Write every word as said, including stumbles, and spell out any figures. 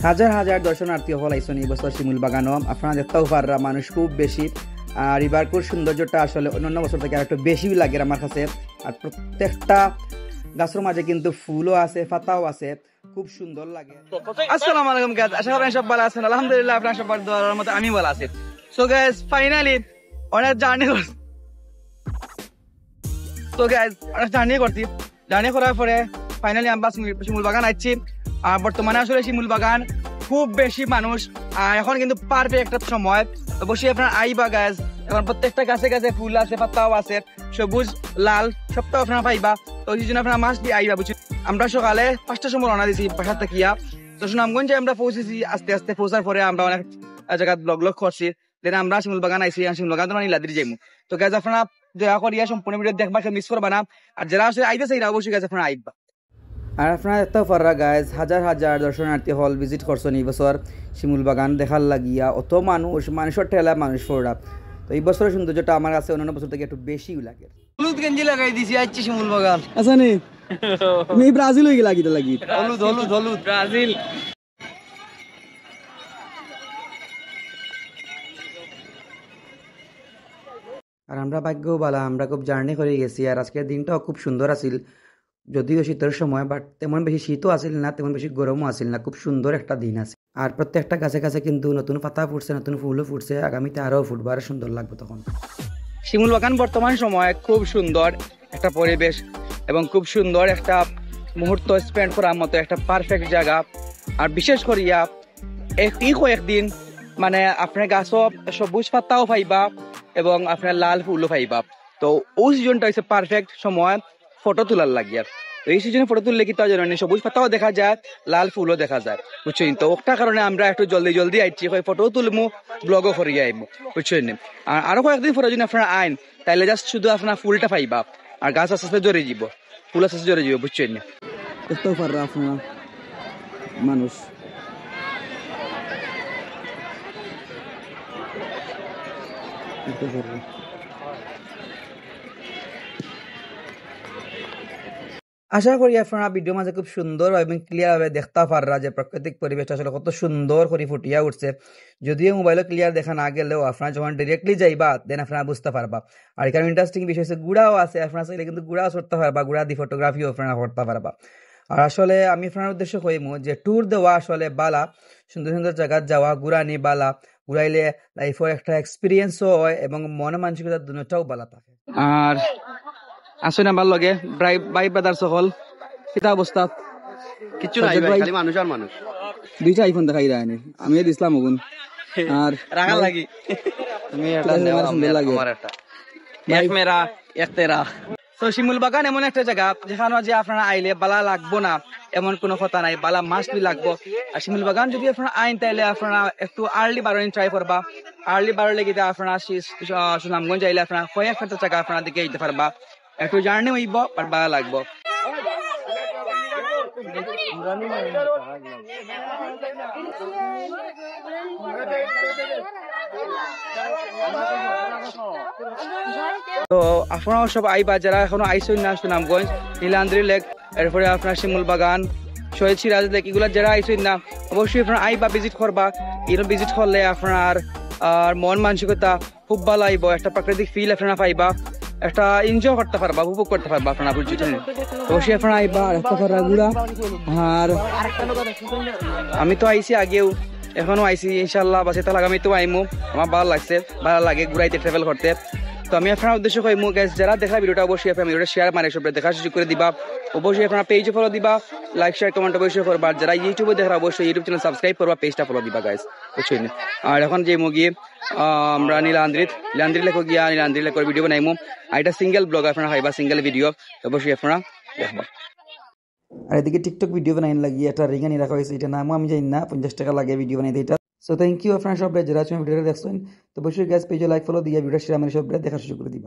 হাজার হাজার দর্শনার্থী অকল আইছইন ই বছর শিমুল বাগানো। আপনারা দেখতাউ পাররা মানুষ খুব বেশি। আর ইবারকুর সৌন্দর্যটা আসলে অন্যান্য বছর থাকি আরেকটু বেশি লাগের আমার কাছে। আর প্রত্যেকটা গাছর মাঝে কিন্তু ফুলও আছে, পাতাও আছে, খুব সুন্দর লাগে। আসসালামু আলাইকুম guys, আশা করি সব ভালা আছইন। আলহামদুলিল্লাহ, আপনারা সবার দোয়ার মতো আমি ভালা আছি। So guys, finally অনেক জার্নি করছি। So guys, অনেক জার্নি করছি। জার্নি করার পরে finally আমরা শিমুল, শিমুল বাগান আইছি। আর বর্তমানে আসলে শিমুল বাগান খুব বেশি মানুষ। আর এখন কিন্তু পারফেক্ট একটা সময়, অবশ্যই আপনারা আইবা guys। এখন প্রত্যেকটা গাছে গাছে ফুল আছে, পাতাও আছে, সবুজ, লাল, সবটাউ আপনারা পাইবা। তো এই জন্য আপনারা must be আইবা, বুঝছেন? আমরা সকালে পাঁচটার সময় রওনা দিছি বাসা থাকিয়া। তো সুনামগঞ্জে আমরা পৌঁছেছি, আস্তে আস্তে পৌঁছার পরে আমরা অনেক জায়গা ব্লগ ব্লগ করছি। দেন আমরা শিমুল বাগান আইছি, আর শিমুল বাগান তো নীলাদ্রি যাইমু। তো guys, আপনারা দয়া করিয়া সম্পূর্ণ ভিডিও দেখবা, কেউ মিস করবা না। আর যারা আসলে আইতে চাইরা অবশ্যই guys আপনারা আইবা। আর আপনারা দেখতাউ পাররা guys, হাজার হাজার দর্শনার্থী অকল ভিজিট করছইন ই বছর শিমুল বাগান দেখার লাগিয়া। অত মানুষ, মানুষর ঠেলা মানুষ পড়া। তো ই বছরর সৌন্দর্যটা আমার কাছে অন্যান্য বছর থাকি একটু বেশিউ লাগে। হলুদ গেঞ্জি লাগাই দিছি, আইছি শিমুল বাগান। আচ্ছা নি, তুমি ব্রাজিল অই গেলা কিতা লাগি? হলুদ, হলুদ, হলুদ। ব্রাজিল। আর আমরা ভাগ্যও ভালা, আমরা খুব জার্নি করি গেছি। আর আজকের দিনটাও খুব সুন্দর আছিল, যদিও শীতর সময়, বাট তেমন বেশি শীতও আছিল না, তেমন বেশি গরমও আছিল না, খুব সুন্দর একটা দিন আছিল। আর প্রত্যেকটা গাছে গাছে কিন্তু নতুন পাতা ফুটছে, নতুন ফুলও ফুটছে, আগামীতে আরও ফুটবো, আরও সুন্দর লাগবে তখন। শিমুল বাগান বর্তমান সময়ে খুব সুন্দর একটা পরিবেশ এবং খুব সুন্দর একটা মুহূর্ত স্পেন্ড করার মতো একটা পারফেক্ট জায়গা। আর বিশেষ করিয়া এই কয়েকদিন মানে আপনারা গাছো সবুজ পাতাও পাইবা এবং আপনারা লাল ফুলও পাইবা। তো ওই সিজনটা অইছে পারফেক্ট সময় ফটো তোলার লাগিয়া। তো এই সিজনে ফটো তুললে কিতা জানইন নি, সবুজ পাতাও দেখা যায়, লাল ফুলও দেখা যায়, বুঝছইন নি? তো ওটার কারণে আমরা একটু জলদি জলদি আইছি, কই ফটোও তুলমু, ব্লগও করি আইমু, বুঝছইন নি? আর আরো কয়েকদিন পরে যদি আপনারা আইন, তাইলে just শুধু আপনারা ফুলটা পাইবা, আর গাছ আস্তে আস্তে ঝরি যাইবো, ফুল আস্তে আস্তে ঝরি যাইবো, বুঝছইন নি? দেখতাউ পাররা আপনারা মানুষ। দেখতাউ পাররা। আশা করি আপনারা ভিডিওর মাঝে খুব সুন্দর এবং ক্লিয়ার ভাবে দেখতা পাররা যে প্রাকৃতিক পরিবেশটা আসলে কত সুন্দর করি ফুটিয়া উঠছে। যদিও মোবাইলো ক্লিয়ার দেখা না গেলেও আপনারা যখন ডিরেক্টলি যাইবা, দেন আপনারা বুঝতা পারবা। আর এখানে ইন্টারেস্টিং বিষয় হচ্ছে ঘোড়াও আছে, আপনারা চাইলে কিন্তু ঘোড়াও চড়তা পারবা, ঘোড়া দি ফটোগ্রাফিও আপনারা করতা পারবা। আর আসলে আমি আপনার উদ্দেশ্যে কইমু যে ট্যুর দেওয়া আসলে বালা, সুন্দর সুন্দর জাগাত যাওয়া, ঘুরানি বালা, ঘুরাইলে লাইফও একটা এক্সপিরিয়েন্সও হয় এবং মন মানসিকতা দুটাও বালা থাকে। আর আছইন আমার লগে ভাই, ভাই ব্রাদার সকল, কিতা অবস্থা? কিচ্ছু নাই ভাই, খালি মানুষ আর মানুষ। দুইটা আইফোন দেখাই দেয়নি, আমিও দিছিলাম ওগুন। আর রাখার লাগি। তুমি এটা নেও, আমার সুন্দর লাগে। আমার একটা। এক মেরা, এক তেরা। তো শিমুল বাগান এমন একটা জাগা যেখানো যে আপনারা আইলে বালা লাগবো না এমন কোনো কথা নাই, বালা মাস্ট বি লাগবো। আর শিমুল বাগান যদি আপনারা আইন, তাইলে আপনারা একটু আর্লি বারোনি ট্রাই করবা। আর্লি বারোলে কিতা আপনারা শি-, আহ, সুনামগঞ্জ আইলে আপনারা কয়েক একটা জাগা আপনারা দেখে আইতে পারবা। একটু জার্নি অইবো, বাট বালা লাগবো। তো আপনারাও সব আইবা, যারা এখনো আইছইন না সুনামগঞ্জ, নীলাদ্রি লেক, এরপরে আপনার শিমুল বাগান, শহীদ সিরাজ লেক, এগুলা যারা আইছইন না, অবশ্যই আপনারা আইবা, ভিজিট করবা। এগুলো ভিজিট করলে আপনার আর মন মানসিকতা খুব বালা অইবো, একটা প্রাকৃতিক ফিল আপনারা পাইবা, একটা এনজয় করতা পারবা, উপভোগ করতা পারবা আপনারা, বুঝছইন নি? অবশ্যই আপনারা আইবা, আর একটা করা ঘুরা। আর আমি তো আইছি আগেও, এখনো আইছি, ইনশাআল্লাহ বাঁচি থাকলে আগামীতেও আইমু। আমার বালা লাগছে, বালা লাগে ঘুরাইতে, ট্রাভেল করতে। তো আমি আপনার উদ্দেশ্যে কইমু, গাইস, যারা দেখরা ভিডিওটা অবশ্যই আপনারা ভিডিওটা শেয়ার মারি সবরে দেখার সুযোগ করি দিবা। অবশ্যই আপনারা পেজে ফলো দিবা, লাইক, শেয়ার, কমেন্ট অবশ্যই করবা। আর যারা YouTube-এ দেখরা অবশ্যই YouTube চ্যানেল সাবস্ক্রাইব করবা, পেজটা ফলো দিবা, গাইস, বুঝছইন নি? আর এখন যে মুগি আহ, আমরা নীলাদ্রিত, নীলাদ্রি লেকো গিয়া নীলাদ্রি লেকর ভিডিও বানাইমু। আর এটা সিঙ্গেল ব্লগ, আপনারা পাইবা সিঙ্গেল ভিডিও, অবশ্যই আপনারা দেখবা। আর এদিকে TikTok ভিডিও বানাইন লাগি একটা রিং আনি রাখা হয়েছে, এটা নামও আমি জানি না, পঞ্চাশ টাকা লাগে ভিডিও বানাইতে এটা। So thank you আপনারা সব যারা আছেন ভিডিওটা দেখছেন। তো অবশ্যই গাইস পেজে লাইক ফলো দিয়ে ভিডিও শেয়ার মানে সব দেখার সুযোগ করে দিবা।